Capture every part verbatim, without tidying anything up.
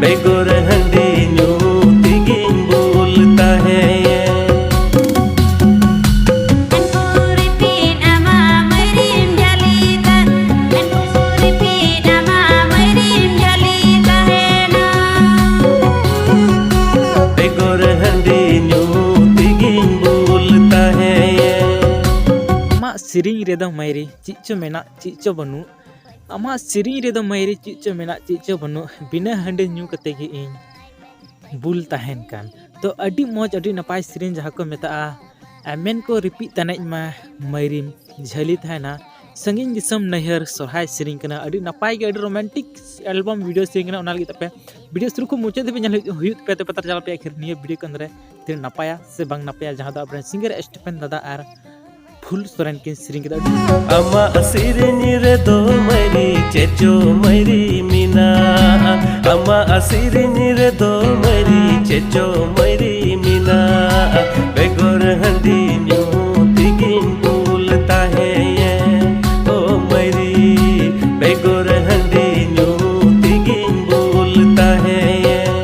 ᱵᱮᱜᱚᱨ ᱦᱟᱺᱰᱤ ᱧᱩ ᱛᱮᱜᱤᱧ ᱵᱩᱞ ᱛᱟᱦᱮᱸᱭᱮᱱ᱾ ᱢᱮᱱᱠᱚ ᱨᱤᱯᱤᱫ ᱟᱢᱟ ᱢᱟᱹᱨᱤᱢ ᱡᱷᱟᱹᱞᱤ ᱛᱟᱦᱮᱸ, ᱢᱮᱱᱠᱚ ᱨᱤᱯᱤᱫ ᱟᱢᱟ ᱢᱟᱹᱨᱤᱢ ᱡᱷᱟᱹᱞᱤ ᱛᱟᱦᱮᱱᱟ᱾ ᱵᱮᱜᱚᱨ ᱦᱟᱺᱰᱤ ᱧᱩ ᱛᱮᱜᱤᱧ ᱵᱩᱞ ᱛᱟᱦᱮᱸᱭᱮᱱ᱾ ᱟᱢᱟᱜ ᱥᱮᱨᱮᱧ ᱨᱮᱫᱚ ᱢᱟᱹᱭᱨᱤ ᱪᱮᱫ ᱪᱚ ᱢᱮᱱᱟᱜ ᱪᱮᱫ ᱪᱚ ᱵᱟᱹᱱᱩᱜ, ᱟᱢᱟᱜ ᱥᱮᱨᱮᱧ ᱨᱮᱫᱚ ᱢᱟᱹᱭᱨᱤ ᱪᱮᱫ ᱪᱚ ᱢᱮᱱᱟᱜ ᱪᱮᱫ ᱪᱚ ᱵᱟᱹᱱᱩᱜ, ᱵᱤᱱᱟᱹ ᱦᱟᱺᱰᱤ ᱧᱩ ᱠᱟᱛᱮ ᱜᱮ ᱤᱧ ᱵᱩᱞ ᱛᱟᱦᱮᱱ ᱠᱟᱱ᱾ ᱛᱚ ᱟᱹᱰᱤ ᱢᱚᱡᱽ, ᱟᱹᱰᱤ ᱱᱟᱯᱟᱭ ᱥᱮᱨᱮᱧ ᱡᱟᱦᱟᱸ ᱠᱚ ᱢᱮᱛᱟᱜᱼᱟ, ᱟᱨ ᱢᱮᱱ ᱠᱚ ᱨᱤᱯᱤᱫ ᱛᱟᱱᱮᱡ ᱢᱟ ᱢᱟᱹᱭᱨᱤᱢ ᱡᱷᱟᱹᱞᱤ ᱛᱟᱦᱮᱱᱟ, ᱥᱟᱺᱜᱤᱧ ᱫᱤᱥᱚᱢ ᱱᱟᱹᱭᱦᱟᱹᱨ ᱥᱚᱨᱦᱟᱭ ᱥᱮᱨᱮᱧ ᱠᱟᱱᱟ᱾ ᱟᱹᱰᱤ ᱱᱟᱯᱟᱭ ᱜᱮ, ᱟᱹᱰᱤ ᱨᱳᱢᱟᱱᱴᱤᱠ ᱮᱞᱵᱟᱢ ᱵᱷᱤᱰᱤᱭᱳ ᱥᱮᱨᱮᱧ ᱠᱟᱱᱟ᱾ ᱚᱱᱟ ᱞᱟᱹᱜᱤᱫ ᱛᱟᱯᱮ ᱵᱷᱤᱰᱤᱭᱳ ᱥᱩᱨᱩ ᱠᱷᱚᱱ ᱢᱩᱪᱟᱹᱫ ᱫᱷᱟᱹᱵᱤᱡ ᱧᱮᱞ ᱦᱩᱭᱩᱜ ᱦᱩᱭᱩᱜ ᱛᱟᱯᱮᱭᱟ, ᱛᱚᱵᱮ ᱛᱟᱨ ᱪᱟᱞᱟᱣ ᱯᱮᱭᱟ ᱟᱹᱠᱷᱤᱨ ᱱᱤᱭᱟᱹ ᱵᱷᱤᱰᱤᱭᱳ ᱠᱚ ᱟᱱᱫᱨᱮ ᱛᱤᱱᱟᱹᱜ ᱱᱟᱯᱟᱭᱟ ᱥᱮ ᱵᱟᱝ ᱱᱟᱯᱟᱭᱟ, ᱡᱟᱦᱟᱸ ᱫᱚ ᱟᱵᱚᱨᱮᱱ ᱥᱤᱝᱜᱟᱨ ᱥᱴᱤᱯᱷᱮᱱ ᱫᱟᱫᱟ ᱟᱨ ᱯᱷᱩᱞ ᱥᱚᱨᱮᱱ ᱠᱤᱱ ᱥᱮᱨᱮᱧ ᱠᱮᱫᱟ᱾ ᱟᱢᱟᱜ ᱥᱮᱨᱮᱧ ᱨᱮᱫᱚ ᱢᱟᱹᱨᱤ ᱪᱮᱪᱚ ᱢᱟᱹᱨᱤ ᱢᱮᱱᱟᱜᱼᱟ᱾ ᱟᱢᱟᱜ ᱥᱮᱨᱮᱧ ᱨᱮᱫᱚ ᱢᱟᱹᱨᱤ ᱪᱮᱪᱚ ᱢᱟᱹᱨᱤ ᱢᱮᱱᱟᱜᱼᱟ᱾ ᱵᱮᱜᱚᱨ ᱦᱟᱺᱰᱤ ᱧᱩ ᱛᱮᱜᱤᱧ ᱵᱩᱞ ᱛᱟᱦᱮᱸᱭᱮᱱ᱾ ᱳ ᱢᱟᱹᱨᱤ, ᱵᱮᱜᱚᱨ ᱦᱟᱺᱰᱤ ᱧᱩ ᱛᱮᱜᱤᱧ ᱵᱩᱞ ᱛᱟᱦᱮᱸᱭᱮᱱ᱾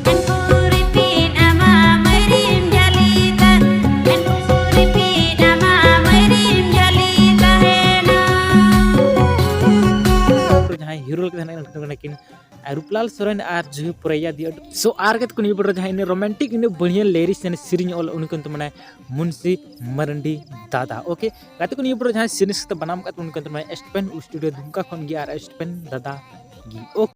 ᱢᱮᱱᱠᱚ ᱨᱤᱯᱤᱫ ᱟᱢᱟ ᱢᱟᱹᱨᱤᱢ ᱡᱷᱟᱹᱞᱤ ᱛᱟᱦᱮᱸ, ᱢᱮᱱᱠᱚ ᱨᱤᱯᱤᱫ ᱟᱢᱟ ᱢᱟᱹᱨᱤᱢ ᱡᱷᱟᱹᱞᱤ ᱛᱟᱦᱮᱱᱟ᱾ ᱡᱟᱦᱟᱸᱭ ᱦᱤᱨᱳ ᱞᱮᱠᱟ ᱛᱟᱦᱮᱱᱟ, ᱩᱱᱠᱤᱱ ᱫᱚ ᱠᱟᱱᱟ ᱠᱤᱱ ᱨᱩᱯᱞᱟᱞ ᱥᱚᱨᱮᱱ ᱟᱨ ᱡᱩᱦᱤ ᱯᱩᱨᱟᱹᱭᱟ ᱫᱤᱭᱟ᱾ So ᱟᱨ ᱜᱟᱛᱮ ᱠᱚ, ᱱᱤᱭᱟᱹ ᱯᱚᱨᱮ ᱡᱟᱦᱟᱸᱭ ᱤᱱᱟᱹ ᱨᱳᱢᱟᱱᱴᱤᱠ, ᱤᱱᱟᱹ ᱵᱟᱹᱲᱤᱭᱟᱹ ᱞᱤᱨᱤᱠᱥ ᱥᱮ ᱥᱮᱨᱮᱧ ᱚᱞ, ᱩᱱᱤ ᱠᱚ ᱧᱩᱛᱩᱢ ᱢᱟᱱᱮ ᱢᱩᱱᱥᱤ ᱢᱟᱨᱟᱱᱰᱤ ᱫᱟᱫᱟ᱾ ᱳᱠᱮ ᱜᱟᱛᱮ ᱠᱚ, ᱱᱤᱭᱟᱹ ᱯᱚᱨᱮ ᱡᱟᱦᱟᱸᱭ ᱥᱮᱨᱮᱧ ᱥᱟᱶᱛᱮ ᱵᱟᱱᱟᱢ ᱠᱟᱛᱮ, ᱩᱱᱤ ᱠᱚ ᱧᱩᱛᱩᱢ ᱢᱟᱱᱮ ᱮᱥᱴᱯᱮᱱ ᱥᱴᱩᱰᱤᱭᱳ ᱫᱩᱢᱠᱟ ᱠᱷᱚᱱ ᱜᱮ ᱟᱨ ᱮᱥᱴᱯᱮᱱ ᱫᱟᱫᱟ ᱜᱮ᱾ ᱳᱠᱮ᱾